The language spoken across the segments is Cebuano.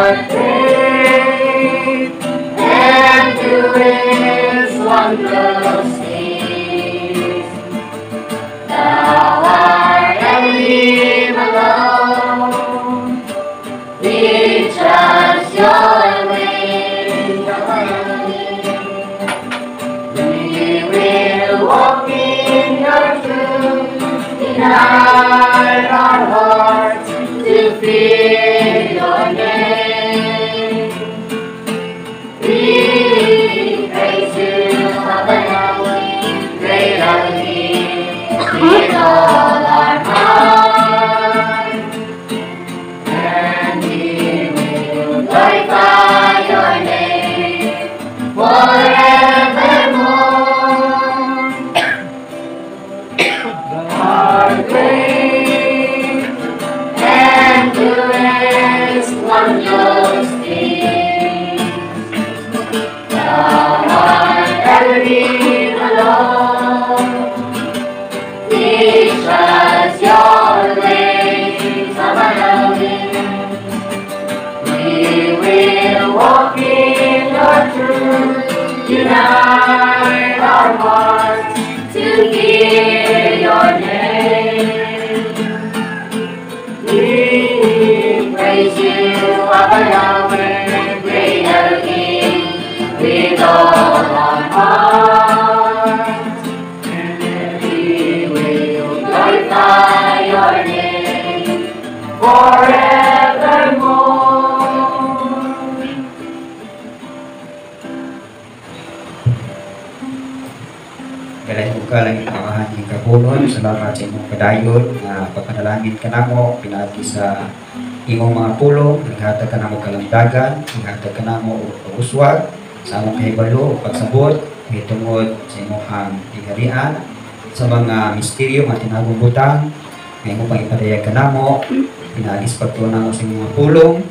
Art great and doest wondrous things. Thou art Elohim alone. Teach us your ways, O Elohim. We will walk in your truth. Unite our hearts to fear your name. We praise you, Abba Yahweh, great Elohim, with all our heart. And we will glorify your name forevermore. Thou art great and doest wondrous things. Thou art Elohim alone. Teach us your ways, Abba Elohim. We will walk in your truth. Unite our hearts to fear your name. We praise you, Abba Yahweh, great Elohim, with all our hearts. And we will glorify your name forevermore. Dalaygon ka langit Amahan ning kapunon. Salamat sa imong padayon nga pagpanalangin kanamo pinaagi sa imong mga pulong. Naghatag kanamo kalamdagan, naghatag kanamo og pag-uswag sa among kahibalo ug pagsabot mahitungod sa imong gingharian, sa mga misteryo nga tinagong butang nga imong pang ipadayag kanamo pinaagi sa pagtuon namo sa imong mga pulong.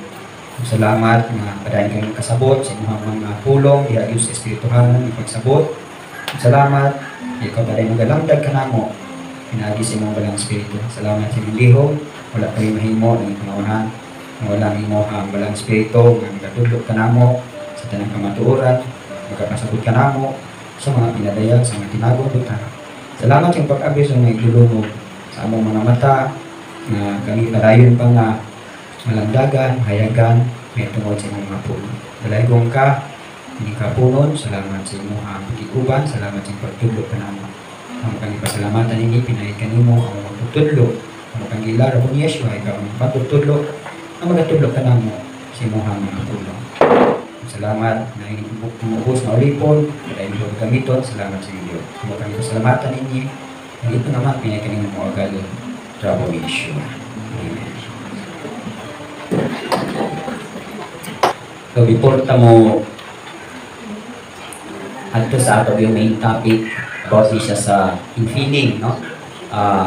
Salamat nga padayon kami kasabot sa imong mga pulong diha sa espirituhanon nga pagsabot. Salamat ikaw pa rin magalamdag kanamo pinaagi sa imong Balang Espiritu. Salamat sa imong lihok. Wala kami mahimo ng pangawahan nga wala ang imong Balang Espiritu nga magatudlo kanamo sa tanang kamatuoran, magapasabot kanamo sa mga pinadayag sa mga tinagong butang. Salamat sa imong pag-abri sa mga igdulungog sa among mga mata nga kami padayon pa nga malamdagan, hayagan mahitungod sa imong mga pulong. Dalaygon ka ini kapunon. Salamat sa imong pagkikuban, salamat sa imong pagtudlo kanamo. Amo kang ipasalamatan ini pinaagi kanimo ang magtutudlo. Amo kang gilara ni Yeshua, ikaw ang magtutudlo, ang magatudlo kanamo sa imong mga pulong. Salamat na inyong na ulipon, dahil mo gamiton, salamat sa inyo. Amo kang ipasalamatan ini, ang ito naman pinaagi kanimo mo agalon, Rabo Yeshua. Amen. So before ta mo adto sa ato yung main topic about ni siya sa infilling, no?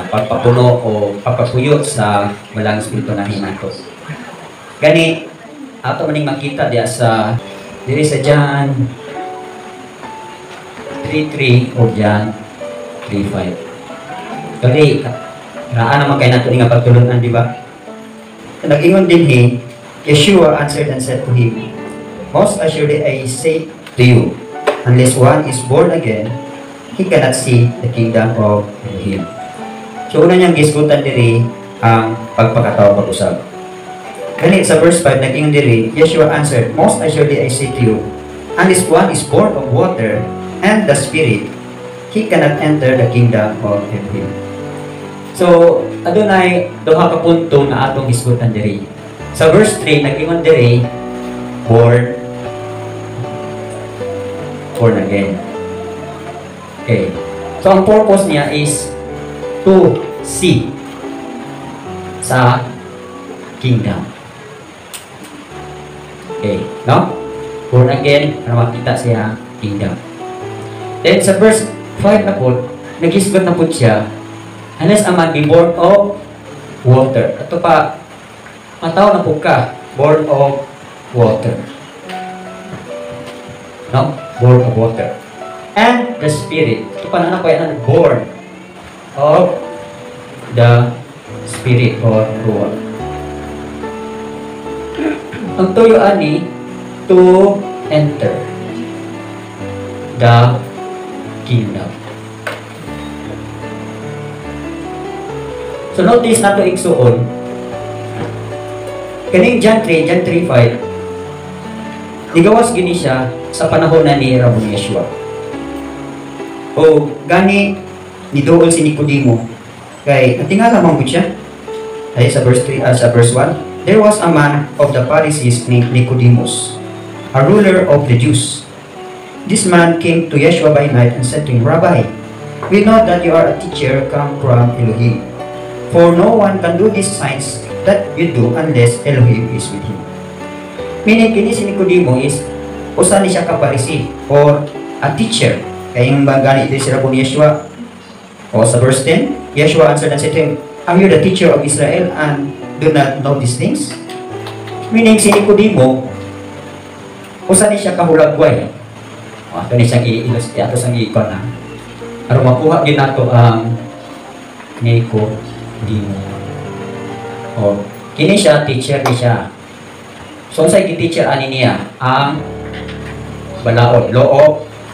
Pagpapuno o pagpapuyo sa Balang Espiritu na hinato. Gani ato maning makita diya sa diri sa John 3:3 o John 3:5. Kani raan naman kay nato nga pagtulunan, di ba? Nag-ingon dinhi, Yeshua answered and said to him, "Most assuredly I say to you, unless one is born again, he cannot see the kingdom of Elohim." So una niyang gisgutan diri ang pagpakatao pag-usab. Gani sa verse 5 nag-ingon diri, Yeshua answered, "Most assuredly I say to you, unless one is born of water and the Spirit, he cannot enter the kingdom of Elohim." So adunay duha ka punto nga atong hisgutan diri. Sa verse 3 nag-ingon diri, born again. Okay. So ang purpose niya is to see sa kingdom. Okay, no? Born again para makita siya kingdom. Then sa verse 5 na po, naghisgot na po siya, unless a man be born of water. Ito pa, mataw na po ka, born of water. No? Born of water. And the Spirit. Ito pa na na born of the Spirit or Ruach. Ang tuyo ani, to enter the kingdom. So notice nato igsuon, kaning John 3, John 3:5, nigawas gini siya sa panahon na ni Rabbi Yeshua. O gani niduol si Nicodemo kay natingala man gud siya. Ay sa verse 3, sa verse 1, there was a man of the Pharisees named Nicodemus, a ruler of the Jews. This man came to Yeshua by night and said to him, "Rabbi, we know that you are a teacher come from Elohim. For no one can do these signs that you do unless Elohim is with him." Meaning, kini si Nicodemo is usa ni siya ka Pharisee or a teacher. Kaya yung gani ito si Rabbi Yeshua. O sa verse 10, Yeshua answered and said to him, "Are you the teacher of Israel and do not know these things?" Meaning, si Nicodemo, usa ni siya kahulagway. O, ato ni siyang i-ilus, ato siyang i-ikon ha. Aron makuha din nato ang Nicodemo. O, kini siya, teacher ni siya. So, unsay gi-teacher ani niya? Ang balaod, law of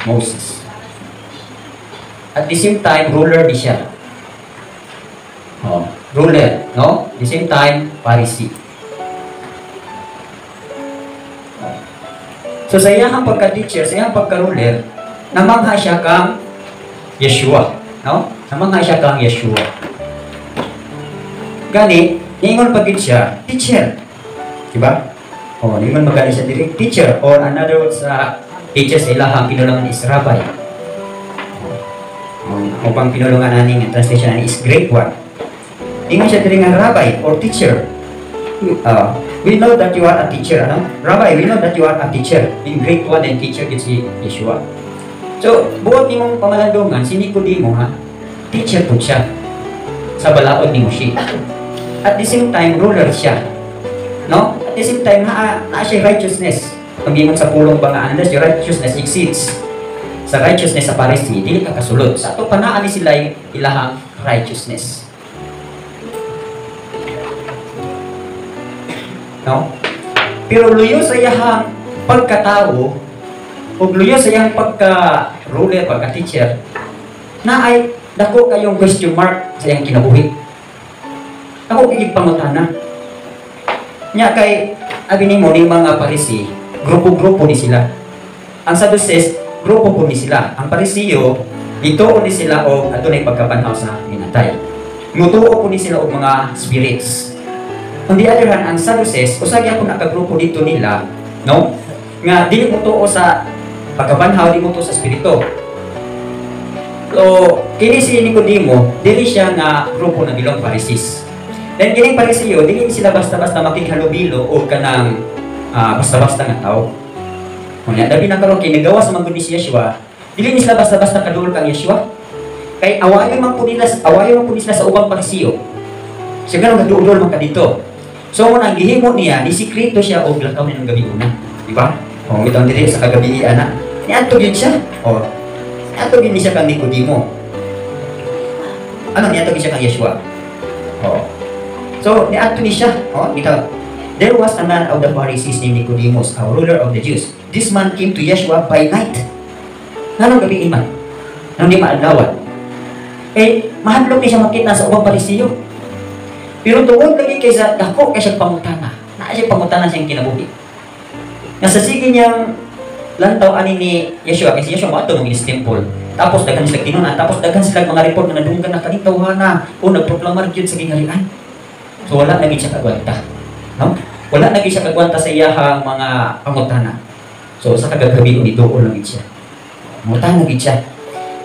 Moses. At the same time, ruler di siya. O, ruler, no? At the same time, Pharisee. So, sa iyang pagka-teacher, sa iyang pagka-ruler, namangha siya kang Yeshua. No? Namangha siya kang Yeshua. Gani, niingon pa gid siya, teacher. Diba? O, niingon magani siya diri, teacher. Or another word sa teacher sa ilahang pinulungan is rabbi. O, pang pinulungan ani nga translation ani is great one. Ingon siya diri nga rabbi or teacher. We know that you are a teacher, ano? Rabbi, we know that you are a teacher. In great one and teacher gid si Yeshua. So, buot nimong pamalandungan si Nicodemo ha, teacher po siya sa balaod ni Moshe. At the same time, ruler siya. No? At the same time, naa siya righteousness. Pag-ingon sa pulong ba nga, unless your righteousness exceeds sa righteousness sa Pharisee, dili ka kasulod. Sa ato pa naa ni sila ilahang righteousness. No? Pero luyo sa iyahang pagkatao ug luyo sa iyang pagka-ruler, pagka-teacher, na ay dako kayong question mark sa iyang kinabuhi. Ako kay pangutana. Nya kay abi nimo ning mga Pharisee, grupo-grupo ni sila. Ang Sadducees, grupo po ni sila. Ang Parisiyo, dituo ni sila og adunay pagkapanhaw sa minatay. Mutuo po ni sila og mga spirits. On the other hand, ang Sadducees, usa gyapon nakagrupo dito nila, no? Nga dili mo tuo sa pagkabanhaw, dili mo tuo sa espiritu. So, kini si Nicodemo, dili siya nga grupo na bilong Pharisees. Then kining Parisiyo, dili sila basta-basta makighalubilo o kanang basta-basta nga tao. Kunya dabi na karon kay nagawas man gud ni si Yeshua, dili ni sila basta-basta kaduol kang Yeshua. Kay awayon man po nila, awayon man po nila sa ubang Parisiyo. Siya ganun gaduol man ka dito. So mo nang gihimo niya, ni sikreto siya og lakaw ni ng gabi una, di ba? O bitong diri sa kagabi ana. Niadto gyud siya. O niadto gyud ni siya kang Nicodemo. Ano niadto gyud siya kang Yeshua? O. So niadto ni siya, o bitaw. There was a man of the Pharisees named Nicodemus, a ruler of the Jews. This man came to Yeshua by night. Nganong gabi iman? Nganong di maadlawan? Eh, mahadlok ni siya makita sa ubang Parisiyo. Pero tungod lagi kaysa dako kay siya pangutana. Naa siya pangutana siyang kinabuhi. Nga sa sige niyang lantaw ani ni Yeshua, kasi Yeshua moadto ng temple. Tapos daghan sila tinunan, tapos daghan sila mga report na nadunggan na kaning tawhana o nagproklamar gyud sa gingharian. So wala na gyud siya kagwanta. No? Wala na gyud siya kagwanta sa iyahang mga pangutana. So sa kagagabi duol lang gyud siya. Pangutana gyud siya.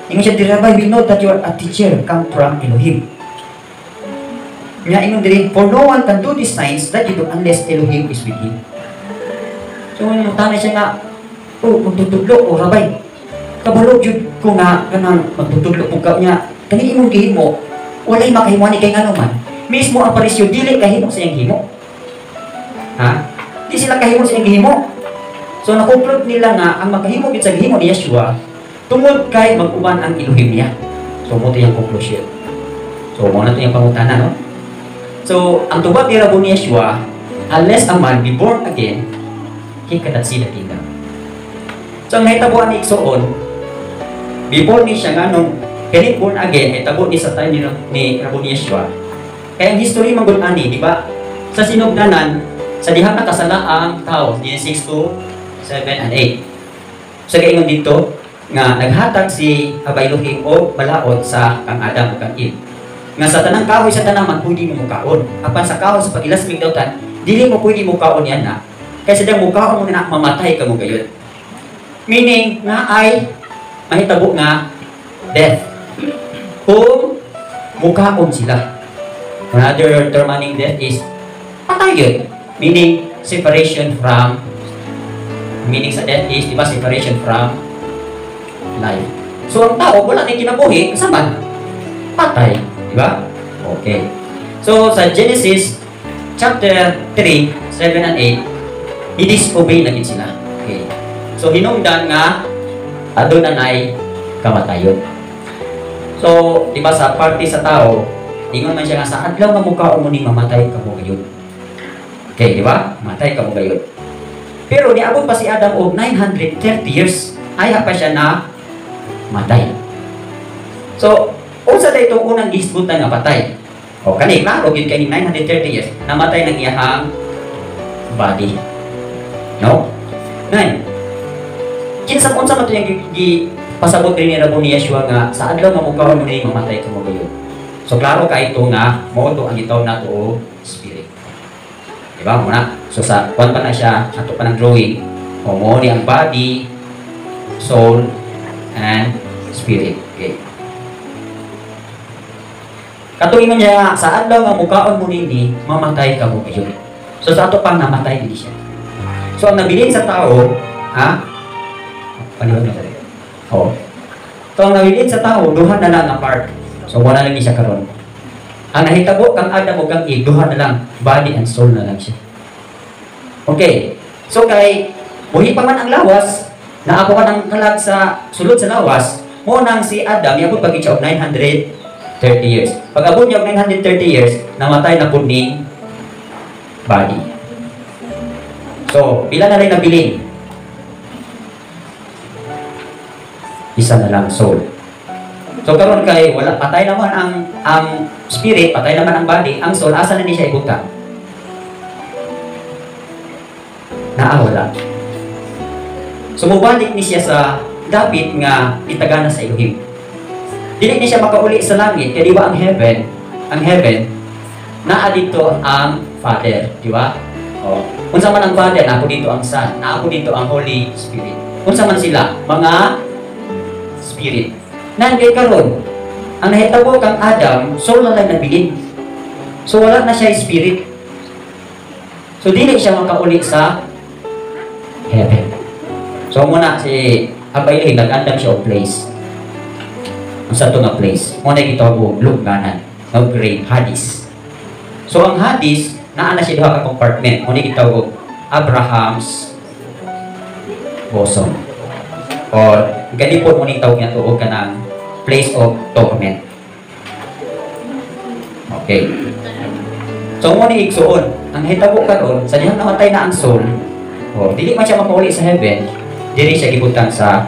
Ingon siya, "Rabbi, we know that you are a teacher come from Elohim." Nya ingon diri, "For no one can do these signs that you do unless Elohim is with him." So mangutana siya nga, "Oh, magtutudlo o rabay. Kabalo jud ko nga kanang magtutudlo pug ka niya. Kani imong gihimo, walay makahimo ani kay ngano man. Mismo ang Parisyo dili kahimo sa iyang himo." Ha? Di sila kahimo sa iyang gihimo. So nakonklud nila nga ang makahimo gid sa gihimo ni Yeshua tungod kay mag-uban ang Elohim niya. So mo to iyang conclusion. So mo na to iyang pangutana, no? So ang tubag ni Rabbi Yeshua, "Unless a man be born again, he cannot see the kingdom." So ang nahitabuan ni igsuon, before ni siya nga nung kani born again, hitabo ni sa time ni Raboni Yeshua. Kaya ang history man gud ani, di ba? Sa sinugdanan, sa dihang nakasala ang tao, Genesis 2, 7 and 8. Sa kaingon dito, nga naghatag si Abba Elohim og balaod sa kang Adam ug kang Eve. Nga sa tanang kahoy sa tanaman pwede mo mukaon. Apan sa kahoy sa pag-ilasmig dautan, dili mo pwede mukaon yan na. Kaysa diyang mukaon mo na, mamatay ka mo gayud. Meaning, nga ay mahitabo nga death kung mukaon sila. Another term aning death is patay yun. Meaning, separation from, meaning sa death is, di ba, separation from life. So, ang tao, wala na kinabuhi, kasaman, patay. Di ba? Okay. So, sa Genesis chapter 3, 7 and 8, i-disobey na gid sila. Okay. So, hinungdan nga, aduna nay kamatayon. So, di ba sa parte sa tao, ingon man siya nga sa adlaw nga mukaon mo ni, mamatay ka mo gayud. Okay, di ba? Matay ka mo gayud. Pero niabot pa si Adam og 930 years, ay pa siya na matay. So, unsa da itong unang gisgutan nga patay? O kani klaro gyud kay 930 years namatay ng iyahang body. No? Nine. Kinsa unsa man to yung gi pasabot rin ni Raboni Yeshua nga sa adlaw nga mukaon mo ni, mamatay ka mo gayud? So klaro kay ito nga mao to ang gitawag nato og spirit. Di ba? Muna. So sa kuan pa na siya, ato pa ng drawing. O mo ni ang body, soul, and spirit. Okay. Katong ingon niya, sa adlaw nga mukaon mo nini, mamatay ka mo gayud. So sa ato pang namatay gid siya. So ang nabilin sa tao, ha? Paniwag na dali. Oh. So ang nabilin sa tao, duha na lang ang part. So wala lang ni siya karon. Ang nahitabo kang Adam ug kang Eve, duha na lang, body and soul na lang siya. Okay. So kay buhi pa man ang lawas, naako ka ng kalag sa sulod sa lawas, mo nang si Adam niabot pag siya og 930 years. Pag abot niya og 930 years, namatay na pud ning body. So, pila na rin nabilin? Isa na lang, soul. So karon kay wala, patay naman ang spirit, patay naman ang body, ang soul asa na ni siya ibutang? Naa wala. So mobalik ni siya sa dapit nga itagana sa Elohim. Dili ni siya makauli sa langit kay di ba ang heaven naa dito ang Father, di ba? Oh. Unsa man ang Father, naa dito ang Son, naa dito ang Holy Spirit. Unsa man sila? Mga spirit. Nan kay karon, ang nahitabo kang Adam, soul na lang nabilin. So wala na siya spirit. So dili siya makauli sa heaven. So muna si Abba Elohim nag-andam siya og place. Unsa to nga place? Mo na gitawag og lungganan, nga grave, Hades. So ang Hades, naa na siya duha ka compartment. Mo na gitawag og Abraham's bosom. Or gani po mo ni tawag niya to og kanang place of torment. Okay. So mo ni igsuon, ang hitabo karon sa dihang namatay na ang soul, oh, dili man siya makauli sa heaven, diri siya gibutang sa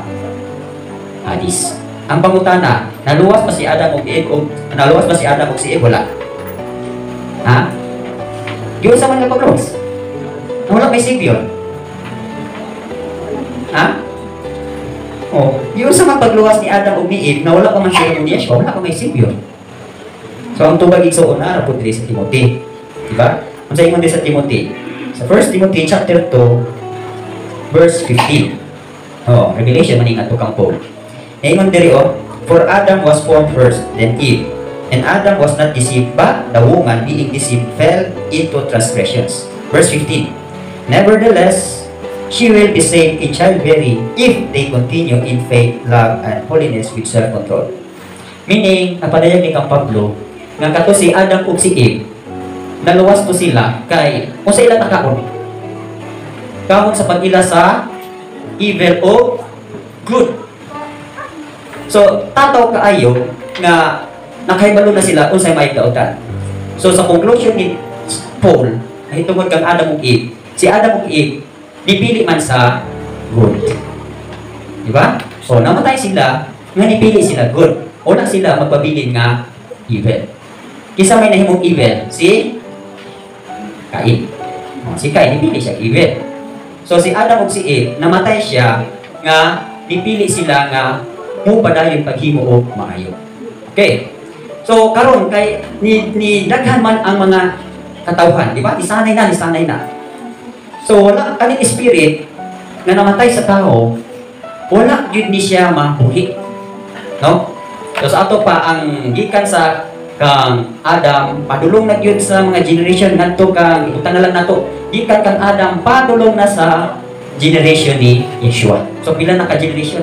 Hades. Ang pangutana, naluwas ba si Adam ug Eve og naluwas ba si Adam ug si Eve, wala? Ha? Giunsa man nga pagluwas? Wala may savior. Ha? Oh, giunsa man pagluwas ni Adam ug ni Eve na wala pa man sila ni Yeshua, wala pa may savior? So ang tubag igsuon na ra pud diri sa Timothy. Di ba? Unsa ingon diri sa Timothy? Sa 1 Timothy chapter 2 verse 15. Oh, Revelation man ingat kang Paul. Ingon diri oh, "For Adam was formed first, then Eve. And Adam was not deceived, but the woman, being deceived, fell into transgressions." Verse 15. "Nevertheless, she will be saved in childbearing if they continue in faith, love, and holiness with self-control." Meaning, napadayag ni kang Pablo, nga kato si Adam ug si Eve, naluwas to sila kay unsa ila takaon? Kaon sa pag-ila sa evil o good. So, tataw kaayo nga nakahibalo na sila unsay may dautan. So, sa conclusion ni Paul, Mahitungod kang Adam ug Eve. Si Adam ug Eve nipili man sa good. Di ba? So namatay sila nga nipili sila good. Wala sila magpabilin nga evil. Kinsa may nahimong evil? Si Cain. Oh, si Cain nipili siya evil. So si Adam ug si Eve namatay siya nga nipili sila nga mupadayon paghimo og maayo. Okay. So karon kay ni daghan man ang mga katawhan, di ba? Isanay na, isanay na. So wala kaning spirit nga namatay sa tao, wala gyud ni siya mabuhi. No? So sa ato pa ang gikan sa kang Adam padulong na gyud sa mga generation ngadto kang ibutang na lang nato gikan kang Adam padulong na sa generation ni Yeshua. So pila na ka generation?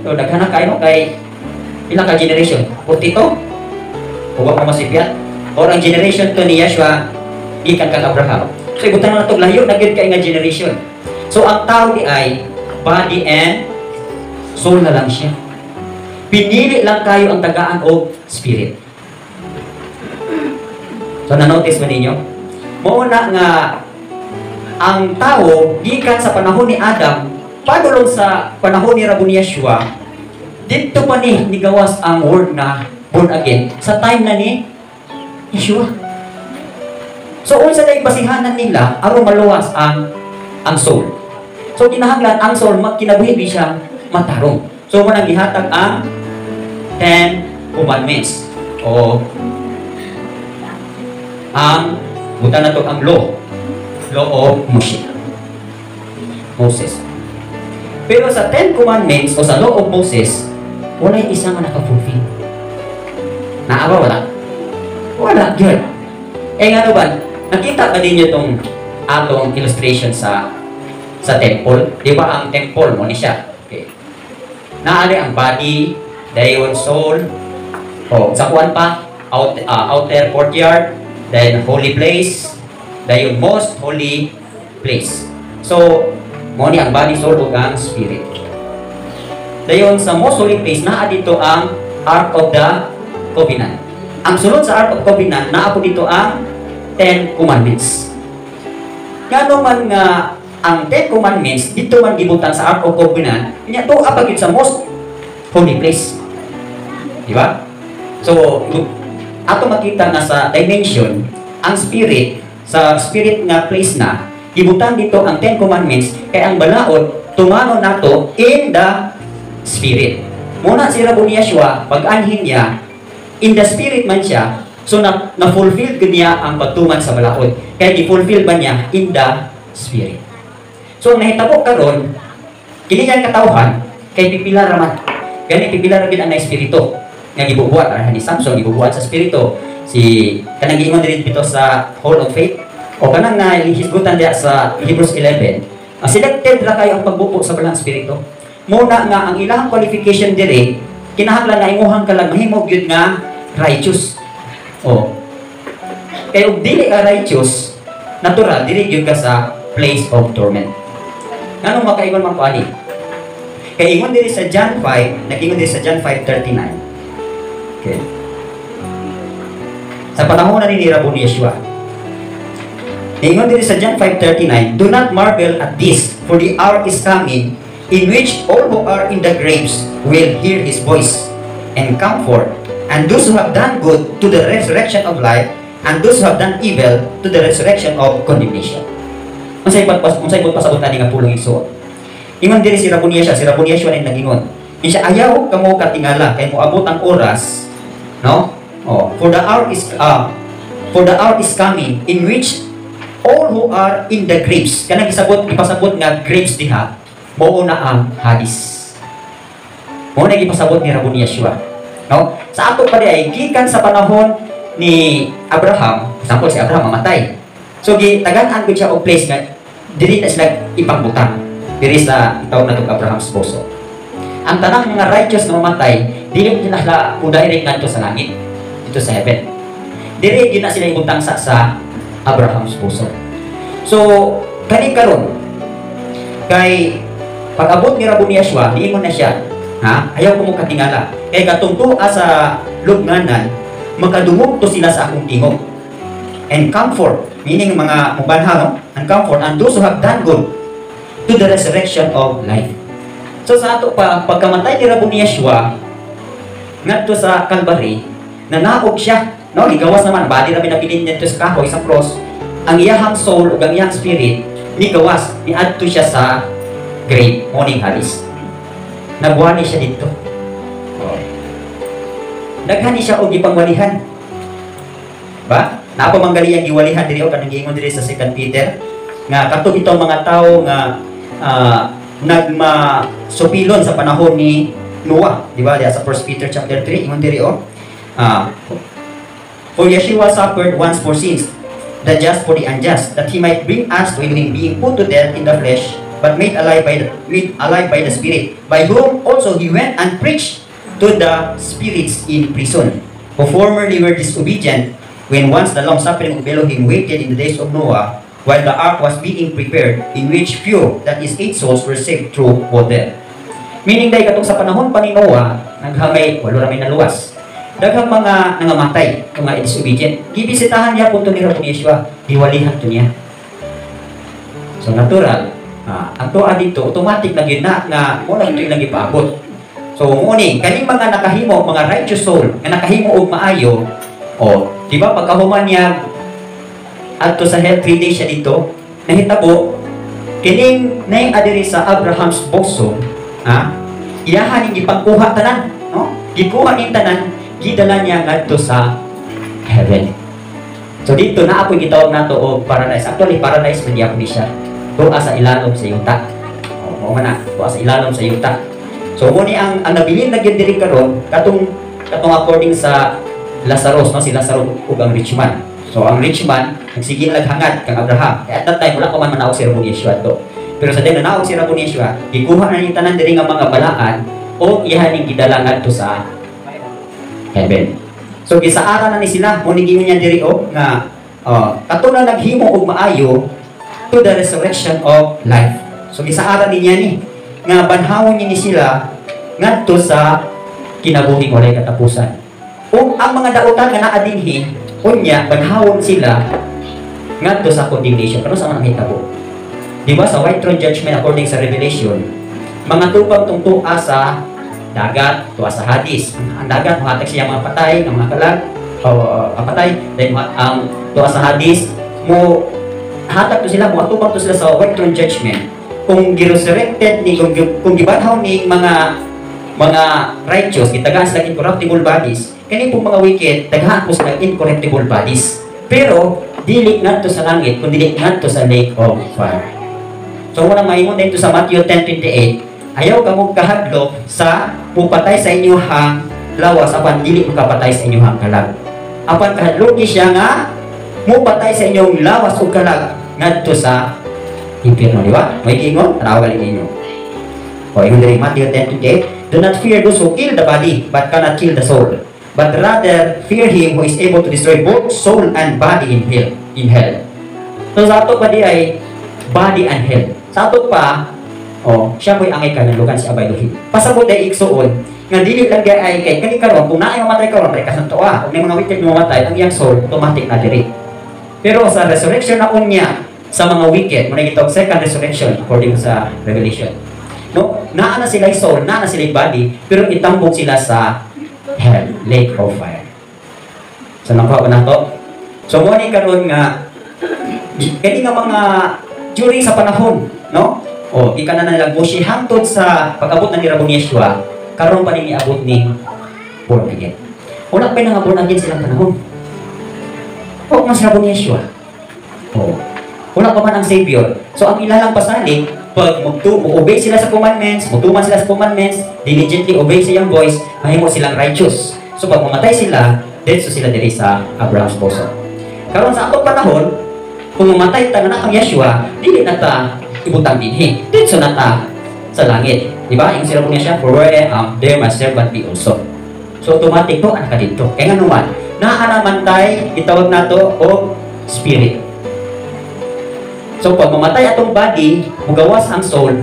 So daghan na kayo kay pila ka generation? 42? O wa pa masipyat? Or ang generation to ni Yeshua gikan kang Abraham. So ibutang na nato, layo na gyud kay nga generation. So ang tao di ay body and soul na lang siya. Pinili lang kayo ang tagaan og spirit. So na-notice ba ninyo? Mao na nga ang tao gikan sa panahon ni Adam padulong sa panahon ni Rabbi Yeshua, didto pa ni nigawas ang word na born again sa time na ni Yeshua. So unsa day basihanan nila aron maluwas ang soul? So kinahanglan ang soul magkinabuhi di siya matarong. So mo nang gihatag ang Ten Commandments o ang buta na to ang law of Moshe. Moses. Pero sa Ten Commandments o sa law of Moses, walay isa nga naka-fulfill. Naa ba wala? Wala, gyud. Eh nga ba, nakita ba ninyo tong atong illustration sa temple? Di ba ang temple mo ni siya? Okay. Naa di ang body, dayon soul, o sa kuan pa, outer courtyard, then holy place, dayon most holy place. So, mo ni ang body, soul, ug ang spirit. Dayon sa most holy place, naa dito ang Ark of the Covenant. Ang sulod sa Ark of Covenant, naa po dito ang Ten Commandments. Ngano man nga ang Ten Commandments dito man gibutang sa Ark of Covenant, nya tuwa pa gyud sa most holy place. Di ba? So, ato makita nga sa dimension, ang spirit, sa spirit nga place na, gibutang dito ang Ten Commandments, kay ang balaod, tumano nato in the spirit. Muna si Rabbi Yeshua, pag-anhin niya, in the spirit man siya, so na-fulfill gud niya ang pagtuman sa balaod. Kaya gi-fulfill ba niya in the spirit. So, ang nahitabo karon, kini niyang katawhan, kay pipila raman. Gani pipila ra gid ang na espiritu nga gibubuhat ah, ni Samson gibubuhat sa espiritu, si kanang giingon diri dito sa Hall of Faith o kanang na hisgutan diya sa Hebrews 11, ang selected ra kayo ang pagbubo sa Balaang Espiritu. Muna nga ang ilang qualification diri kinahanglan nga imuhang kalag mahimo gyud nga righteous. O kay og dili ka righteous, natural diri gyud ka sa place of torment. Nganong makaingon man ko ani? Kay ingon diri sa John 5, nag-ingon diri sa John 5:39. Okay. Sa panahon na ni Rabbi Yeshua. Ingon diri sa John 5:39, "Do not marvel at this, for the hour is coming in which all who are in the graves will hear his voice and come forth, and those who have done good to the resurrection of life, and those who have done evil to the resurrection of condemnation." Unsay pasabot ani nga pulong, igsoon? Ingon diri si Rabbi Yeshua, si Rabbi Yeshua ni nagingon. Insa, "Ayaw kamo katingala kay moabot ang oras," no? Oh, for the hour is coming in which all who are in the graves, kanang gisabot ipasabot nga graves diha, mao na ang Hades. Mao na gipasabot ni Rabbi Yeshua. No? Sa ato pa di ay gikan sa panahon ni Abraham, example si Abraham mamatay. So gi tagaan ko siya og place nga diri na sila ipangbutang. Diri sa itawag na Abraham's bosom. Ang tanang mga righteous na mamatay, dili nila sila mo direct ngadto sa langit, dito sa heaven. Diri gyud na sila ibutang sa Abraham's bosom. So, kani karon kay pag-abot ni Rabbi Yeshua, niingon na siya, ha? "Ayaw ko mo katingala. Kay katong tuwa sa lubnganan, makadungog to sila sa akong tingog." And comfort, meaning mga mubanha, no? And comfort, and those who have done good to the resurrection of life. So sa ato pa, pagkamatay ni Raboni Yeshua, ngadto sa Calvary, nanaog siya, no? Gigawas naman, body ra nabilin niya sa kahoy, sa cross. Ang iyahang soul ug ang iyang spirit, nigawas, niadto siya sa grave, morning halis. Nagwali siya dito. Oh. Daghan ni siya og gipangwalihan. Ba? Naa pa man gali ang giwalihan diri o kanang giingon diri sa 2 Peter nga katong itong mga tao nga nagmasupilon sa panahon ni Noah, di ba? Diya sa 1 Peter chapter 3, ingon diri oh. "For Yeshua suffered once for sins, the just for the unjust, that he might bring us to Elohim, being put to death in the flesh, but made alive by the Spirit, by whom also he went and preached to the spirits in prison, who formerly were disobedient, when once the long suffering of Elohim waited in the days of Noah, while the ark was being prepared, in which few, that is eight souls, were saved through water." Meaning dahil katong sa panahon pa ni Noah, naghamay, walo ra may naluwas. Daghang mga nangamatay, mga disobedient. Gibisitahan niya punto ni Rabbi Yeshua, giwalihan to niya. So natural, ang tuwa dito, automatic na gyud na nga mo lang ito ilang gipaabot. So mo ni kaning mga nakahimo, mga righteous soul nga nakahimo og maayo, o di ba pagkahuman niya adto sa hell, 3 days siya dito, nahitabo kining nay adiri sa Abraham's bosom, ha? Iyahan ning gipangkuha tanan, no? Gikuha ning tanan, gidala niya ngadto sa heaven. So dito na ako gitawag nato og paradise. Actually, paradise man gyapon ni siya. Tuwa sa ilalom sa yuta. O, mao man na, tuwa sa ilalom sa yuta. So mo ni ang nabilin na gyud diri karon katong according sa Lazarus, no, si Lazarus ug ang rich man. So ang rich man nagsige naghangad kang Abraham. Kaya at that time wala pa man manaog si Rabbi Yeshua to. Pero sa day nanaog si Rabbi Yeshua, gikuha na ni tanan diri nga mga balaan o iha ning gidala ngadto sa heaven. So gisaara na ni sila mo ni giingon niya diri o nga kato na naghimo og maayo to the resurrection of life. So gisaara niya ni nga banhawon niya ni sila ngadto sa kinabuhing walay katapusan. Ug ang mga dautan nga naa dinhi, unya banhawon sila ngadto sa condemnation. Kano sa man ang hitabo? Di ba sa white throne judgment according sa Revelation, mga tupang tungtua sa dagat, tuwa sa Hades. Ang dagat mohatag siya mga patay, ang mga kalag, o patay, then ang tuwa sa Hades, mo hatag to sila, mo atubang to sila sa white throne judgment. Kung giresurrected ni kung gibanhaw ni mga righteous, gitagaan sila incorruptible bodies. Kani po mga wicked, tagaan po sila incorruptible bodies. Pero dili ngadto sa langit, kun dili ngadto sa lake of fire. So muna maingon dito sa Matthew 10:28, ayaw kamo kahadlok sa pupatay sa inyong lawas apan dili makapatay sa inyong kalag. Apan kahadloki siya nga mupatay sa inyong lawas ug kalag ngadto sa impyerno, di ba? May giingon, tanawa gali ninyo. O, ingon diri Matthew 10:28, "Do not fear those who kill the body, but cannot kill the soul. But rather fear him who is able to destroy both soul and body in hell." In hell. So sa ato pa di ay body and hell. Sa ato pa, oh, siya mo'y angay kangalukan si Abay Elohim. Pasabot ay igsuon, nga dili lang gay ay kay kani karon kung naay mamatay karon patay ka sa tuwa, kung may mga wicked nga mamatay, ang iyang soul automatic na diri. Pero sa resurrection na unya sa mga wicked, mo na gitawag second resurrection according sa Revelation. No, naa na sila soul, naa na sila body, pero itambok sila sa hell, lake of fire. So nakuha ko na to. So mo ni karon nga kani nga mga during sa panahon, no? O ika na nilang Moshe hangtod sa pag-abot na ni Rabon Yeshua, karon pa ni niabot ni born again. Wala pa nga born again silang panahon. O mas Rabon Yeshua. O wala pa man ang Savior. So ang ilalang pasalig, pag mo obey sila sa commandments, mutuman sila sa commandments, diligently obey sa iyang voice, mahimo silang righteous. So pag mamatay sila, diretso sila diri sa Abraham's bosom. Karon sa atong panahon, kung mamatay ta nga kang Yeshua, dili na ta ibutang dinhi. Diretso na ta sa langit. Di ba? Yung sila po niya siya, "For where I am, there my servant be also." So automatic to, anak ka dito. Kaya nga naman, naa naman tay, itawag nato og spirit. So pag mamatay atong body, mugawas ang soul,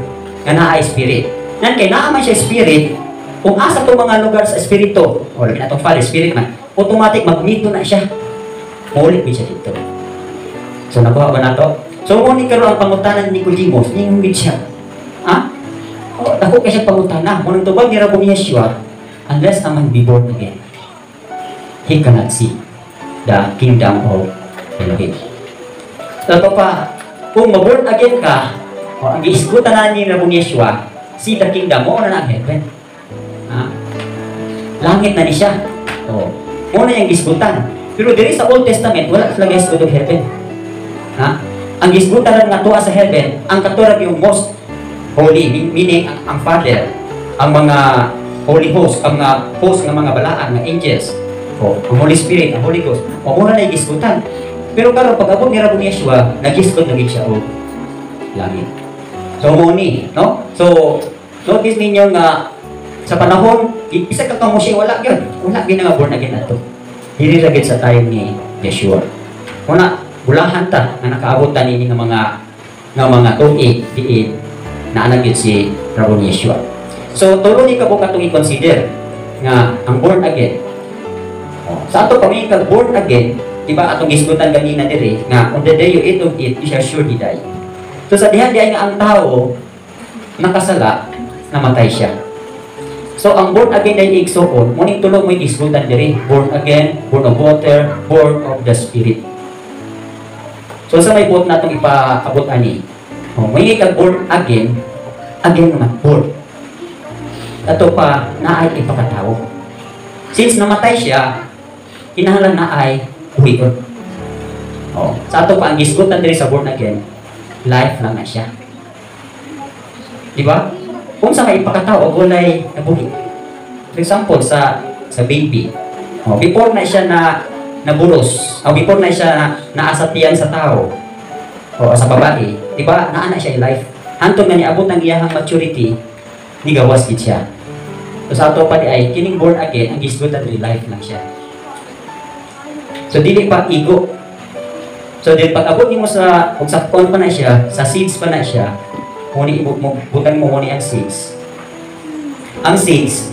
nga naay spirit. Nan kay naa man siya spirit, kung asa to mga lugar sa espiritu, o labi na atong Father, spirit man, automatic magmito na siya. Mulit siya dito. So nakuha ba nato? So mo ni karon ang pangutana ni Nicodemus, ningon gid siya. Ha? Oh, dako kay siya pangutana. Mo nang tubag ni Rabbi Yeshua, "Unless a man be born again, he cannot see the kingdom of Elohim." So ito pa, kung ma-born again ka, o, ang giisgutan na ni Rabbi Yeshua, see the kingdom, mo na ang heaven. Ha? Langit na ni siya. O, mo na yung gisgutan. Pero diri sa Old Testament, wala sila gisgut og heaven. Ha? Ang gisgutan lang nga tuwa sa heaven, ang katurag yung most holy, meaning ang Father, ang mga holy host, ang mga host nga mga balaan, nga angels, o, ang Holy Spirit, ang Holy Ghost, o mura na gisgutan. Pero karon pag abot ni Rabbi Yeshua, nagisgot na gid siya og langit. So mo ni, no? So notice ninyo nga sa panahon isa ka kamo siya wala gyud. Wala gyud nga born again ato. Dili ra gyud sa time ni Yeshua. Una, bulahan ta nga nakaabot ta nini nga mga tuig diin naa na gyud si Rabbi Yeshua. So tulo ni ka atong i-consider nga ang born again. Oh, sa ato pag ka born again, di ba atong gisgutan ganina diri nga on the day you eat of it, you shall surely die. So sa diha diay nga ang tao nakasala, namatay siya. So ang born again ay igsuon, muning tulo mo'y gisgutan diri, born again, born of water, born of the Spirit. So sa may buot natong ipaabot ani. Oh, may kag born again, again naman born. Ato pa naay ipakatao. Since namatay siya, kinahanglan naay buhion. Oh, sa ato pa ang gisgutan diri sa born again, life lang na siya. Di ba? Kung sa may ipakatao og walay nabuhi. For example, sa baby. Oh, before na siya na naburos, o before na siya na naa sa tiyan sa tao, o sa babae, di ba? Naa na siya life. Hantod nga niabot ang iyahang maturity, nigawas gid siya. So sa ato pa di ay kining born again, ang gisgutan diri life lang siya. So dili pa igo. So din pag abot nimo sa ug sa kon pa na siya, sa seeds pa na siya, muni mo butang mo muni ang seeds. Ang seeds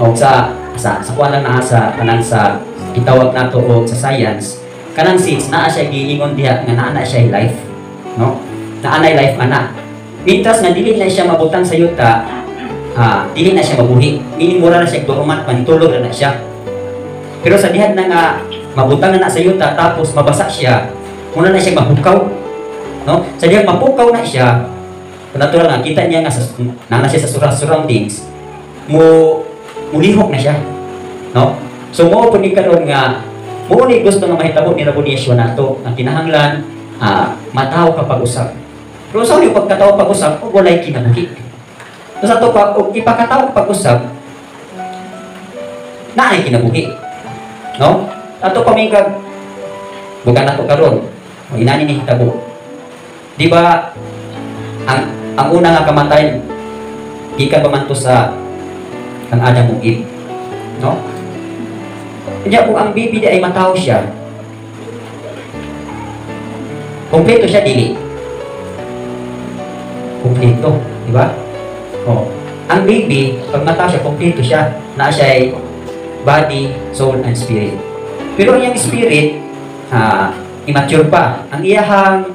o sa sa kuan lang naa sa kanang sa gitawag nato og sa science, kanang seeds naa siya giingon diha nga naa na siya life, no? Naa na life ana. Mientras nga dili na siya mabutang sa yuta, dili na siya mabuhi. Meaning mura na siya dormant, manitulog na na siya. Pero sa diha na nga mabutang na na sa yuta tapos mabasa siya, muna na siya mapukaw. No? Sa diha mapukaw na siya, natural nga kita niya nga sa, na siya sa surroundings, mo mulihok na siya. No? So mo po ni karon nga mo ni gusto nga mahitabo ni Rabbi Yeshua nato ang kinahanglan mataw ka pag-usab. Pero sa yung pagkatao pag-usab, ug walay kinabuhi. So sa to pa og ipakatao pag-usab, naay kinabuhi. No? Ato pa may kag bukan nato karon. O inani ni hitabo. Di ba ang una nga kamatayon gikan pa man to sa kang Adam ug Eve, no? Kanya kung ang baby di ay mataw siya, kompleto siya dili? Kompleto, di ba? Oh. Ang baby, pag mataw siya, kompleto siya. Na siya ay body, soul, and spirit. Pero ang iyang spirit, immature pa. Ang iyahang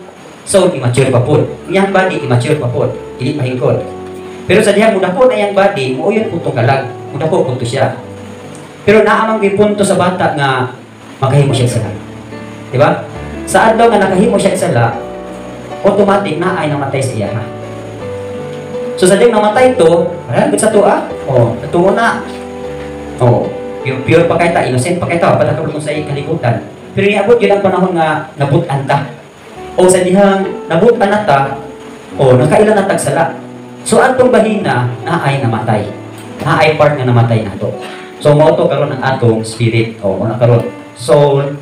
soul, immature pa po. Ang iyang body, immature pa po. Dili pa hingkod. Pero sa diha, mudako na iyang body, muuyon po itong kalag. Mudako po to siya. Pero naamang punto sa bata nga makahimo siya sala. Di ba? Sa adlaw nga nakahimo siya sala, automatic na ay namatay sa iya ha. So sa diyang namatay to, ay, good sa tuwa. Oh, tuo na. Oh, pure, pure pa kay ta, innocent pa kay ta, pa kung sa kalibutan. Pero niabot yun ang panahon nga nabutan ta. O sa dihang nabutan na ta, o nakaila na tag sala. So atong bahina na ay namatay. Na ay part nga namatay nato. So mao to karon ang atong spirit o na karon soul,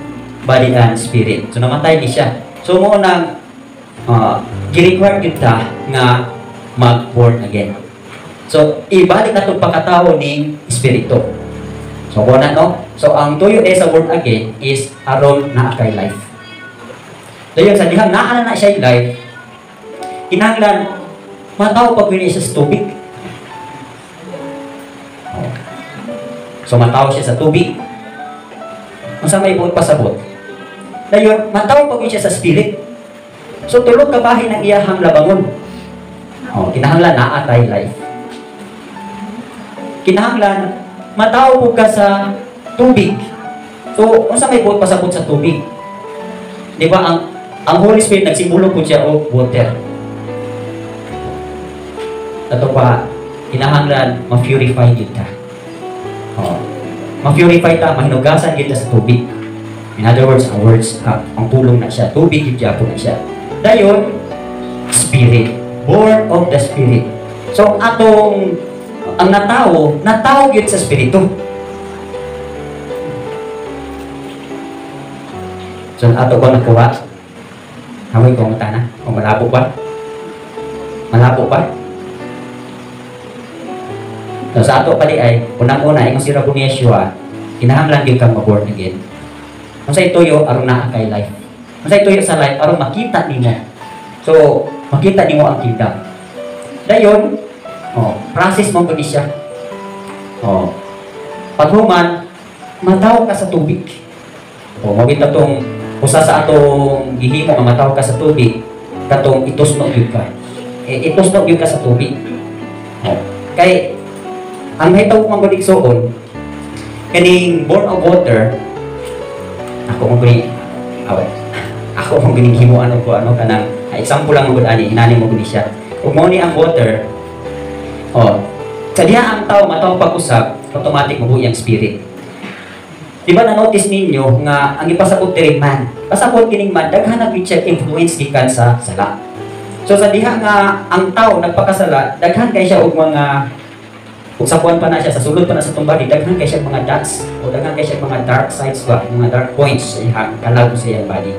body and spirit. So namatay ni siya. So mao nang gi-require gyud ta nga mag-born again. So ibalik na itong pagkatao ning espiritu. So kuha no? So ang tuyo eh sa born again is aron naa kay life. So yun, sa dihang naa na na siya life, kinahanglan mataw pag siya sa tubig. Oh. So mataw siya sa tubig. Unsa may buot pasabot? Dayon, mataw pag siya sa spirit. So tulo ka bahin ang iyahang labangon. Oh, kinahanglan naa tay life. Kinahanglan matawo pud ka sa tubig. So unsa may buot pasabot sa tubig? Di ba ang Holy Spirit nagsimbolo po siya og water. Ato pa, kinahanglan ma-purify gyud ta. Oh. Ma-purify ta, mahinugasan gyud ta sa tubig. In other words, ang words, ang pulong na siya, tubig gyud gyapon na siya. Dayon, Spirit, born of the Spirit. So ang atong ang natawo, natawo gyud sa Espiritu. So ato ba nakuha? Hamoy ko ang na. O malabo ba? Malabo ba? So sa ato pa di ay, unang-una, ingon si Rabbi Yeshua, kinahanglan gyud kang ma-born again. Unsay tuyo aron naa kay life. Unsay tuyo sa life aron makita nimo. So makita nimo ang kingdom. Dayon, oh, process mo gud siya. Oh. Paghuman, mataw ka sa tubig. Oh, mao kita tong usa sa atong gihimo nga mataw ka sa tubig, katong itusno gyud ka. Eh, itusno gyud ka sa tubig. Oh. Kay ang mahitabo man gud igsuon, kaning born of water, ako mo gani away. Ako mo gani himuan og ano kanang example lang mo gud ani, hinani mo gud siya. Ug mao ni ang water. Oh, sa diha ang tao mataw pag-usab, automatic mabuhi ang spirit. Di ba na-notice ninyo nga ang ipasabot diri man, pasabot kining man daghan na gyud siya influence gikan sa sala. So sa diha nga ang tao nagpakasala, daghan kay siya og mga ug sa kuan pa na siya, sa sulod pa na sa itong body, daghan kay siya mga dots o daghan kay siya mga dark sides ba, mga dark points sa iyang kalag sa iyang body.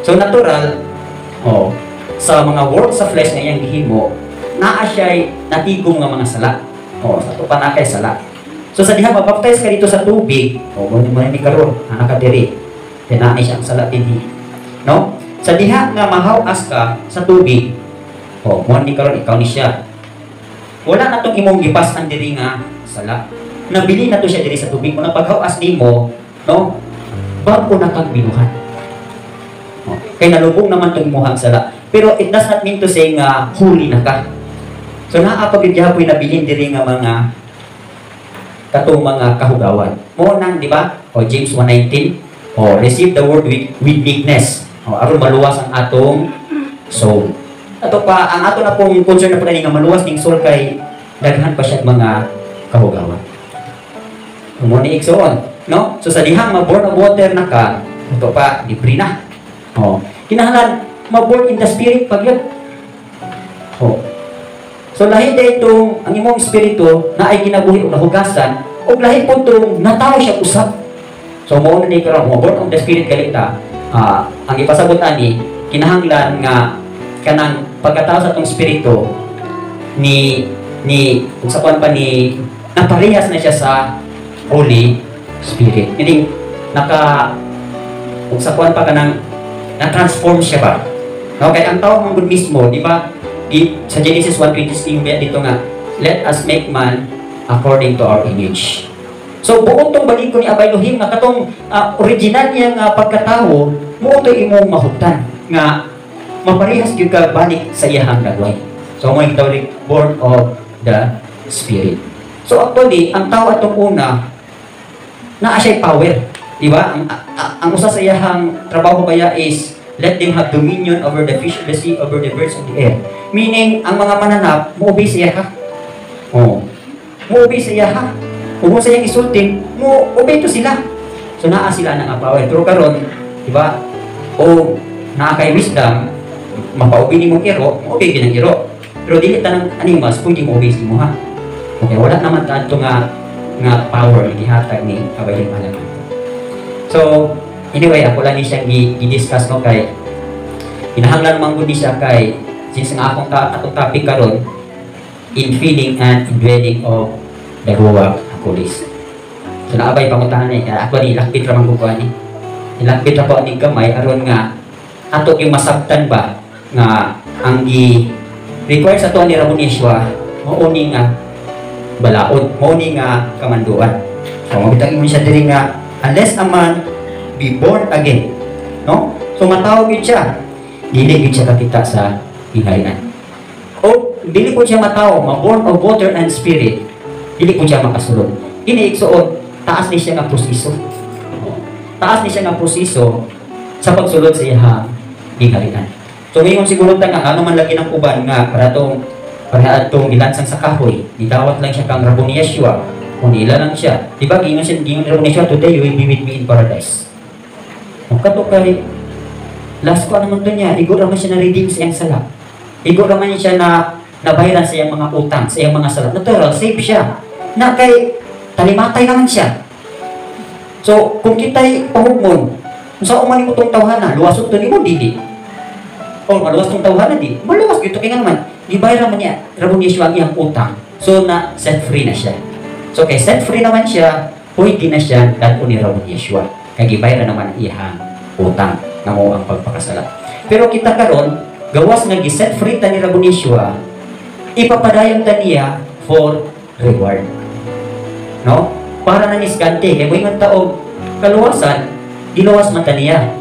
So natural, oh, sa mga work sa flesh nga iyang gihimo, naa siya'y natigom nga mga sala. Oh, sa ato pa na kay sala. So sa diha mabaptize ka dito sa tubig, oh, mo ni karon, ana ka diri. Kay naa siya ang sala dinhi. No? Sa diha nga mahaw-as ka sa tubig, oh, mo ni karon ikaw ni siya. Wala na tong imong gipas-an diri nga sala. Nabili na to siya diri sa tubig. Kung napaghawas nimo, no, bago na kang binuhat. Oh, kay nalubog naman tong imong sala. Pero it does not mean to say nga huli na ka. So naa pa gyud gihapon nabilin diri nga mga katong mga kahugawan. Mo nang, di ba? O James 1:19, o receive the word with meekness. O aron maluwas ang atong soul. Ato pa, ang ato na pong concern na po nga maluwas ning soul kay daghan pa siya mga kahugawan. Mo ni igsoon, no? So sa dihang ma-born of water na ka, ato pa libre na. O kinahanglan ma-born in the spirit pag yun. O so lahi day itong ang imong espiritu na ay kinabuhi o nahugasan, o lahi po itong natawo siya usab. So mo na ni karon mo born of the spirit galita, ang ipasabot ani kinahanglan nga kanang pagkatao sa atong espiritu ni ug sa kuan pa ni naparehas na siya sa Holy Spirit. Meaning naka ug sa kuan pa kanang na-transform siya ba? No, kay ang tao man gud mismo, di ba? Sa Genesis 1:26 dito nga, let us make man according to our image. So buot tong balikon ni Abay Elohim nga katong original niya nga pagkatawo, muo to imong mahuptan nga maparehas gyud ka balik sa iyahang gagawin. So mo gitawag born of the Spirit. So actually, ang tao atong una naa siya'y power, di ba? Ang usa sa iyahang trabaho baya is let them have dominion over the fish of the sea, over the birds of the air. Meaning, ang mga mananap, mo-obey sa iya ha. Oh. Mo-obey sa iya ha. Kung sa iyang isultin, mo-obey to sila. So naa sila na nga power. Pero karon, di ba? O naa kay wisdom, mapa-obey nimo iro, mo-obey gyud ang iro. Pero dili tanang animals pwede mo-obey sa imo ha. Okay, wala naman tanto nga power nga gihatag ni Abay Malaman. So anyway, ako lang ni siyang i-discuss no kay kinahanglan man gud ni siya kay since nga atong topic karon in feeling and indwelling of the Ruach HaKodesh. So naabay pangutahan ni ako ni lakbit ra man ko ani. Ilakbit ra ko ani gamay aron nga ato yung masabtan ba nga ang gi require sa ato ni Rabbi Yeshua mao ni nga balaod, mao ni nga kamanduan. So mabitang ingon siya diri nga unless a man be born again, no? So matawag gyud siya. Dili gyud siya kakita sa gingharian. O dili po siya matawo, ma-born of water and spirit, dili po siya makasulod. Kini, igsuon, taas ni siya nga proseso. Taas ni siya nga proseso sa pagsulod sa iyang gingharian. So ngayon, siguro ta nga ano man lagi ng uban nga para atong gilansang sa kahoy, gidawat lang siya kang Raboni Yeshua, kung ila lang siya. Di ba giingon siya, giingon ni Raboni Yeshua, "Today you will be with me in paradise." Kung kato kay last ko naman to niya, igo raman siya na redeem sa iyang sala. Igo raman siya na nabayaran sa iyang mga utang, sa iyang mga sala. Natural, save siya. Na kay talimatay naman siya. So, kung kita'y pahugmon, kung sa man mo itong tawhana, luwason to nimo, dili. O, maluwas tong tawhana, di. Maluwas, gito kay nga naman, gibayaran man niya, Rabon Yeshua ang iyang utang. So, na set free na siya. So, kay set free naman siya, pwede na siya dad-on ni Rabon Yeshua. Kay gibayaran naman ang iyang utang nga mao ang pagpakasala. Pero kita karon, gawas nga gi-set free ta ni Rabon Yeshua, ipapadayon ta niya for reward. No? Para na niskante kay moingon ta og kaluwasan, giluwas man ta niya.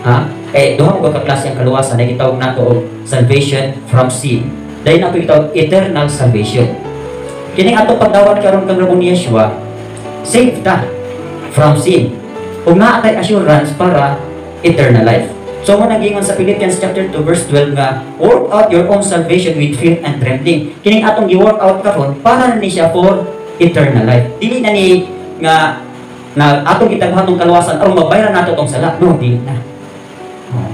Ha? Kay duha mo ka klase ang kaluwasan na gitawag nato og salvation from sin. Dahil nato gitawag eternal salvation. Kining atong pagdawat karon kang Rabon Yeshua, save ta from sin. Ug naa tay assurance para eternal life. So mo nagingon sa Philippians chapter 2 verse 12 nga work out your own salvation with fear and trembling. Kining atong gi-work out karon para na ni siya for eternal life. Dili na ni nga na atong gitaghan kaluwasan aron mabayaran nato tong sala. No, dili na. Oh.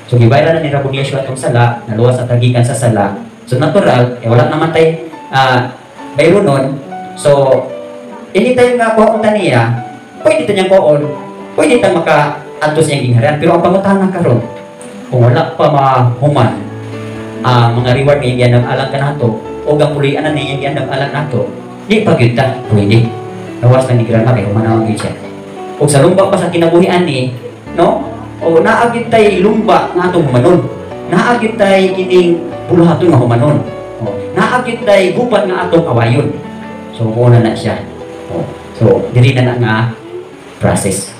So gibayaran na ni Rabon Yeshua atong sala, naluwas at gikan sa sala. So natural, eh, wala naman tay bayronon. So anytime nga kuhaon ta niya, pwede ta niyang kuhaon, pwede ta maka adto sa iyang gingharian. Pero ang pangutana karon, kung wala pa mahuman ang mga reward nga iyang alang kanato o ang puloy-anan na iyang giandam alang nato, di pa gyud ta pwede. Lawas na ni grandma kay human gyud siya. Ug sa lumba pa sa kinabuhian ni, no? O naa gyud tay lumba nga atong humanon. Naa gyud tay kining buluhaton nga humanon. O, naa gyud tay gubat nga atong awayon. So muna na siya. O, so diri na na nga process.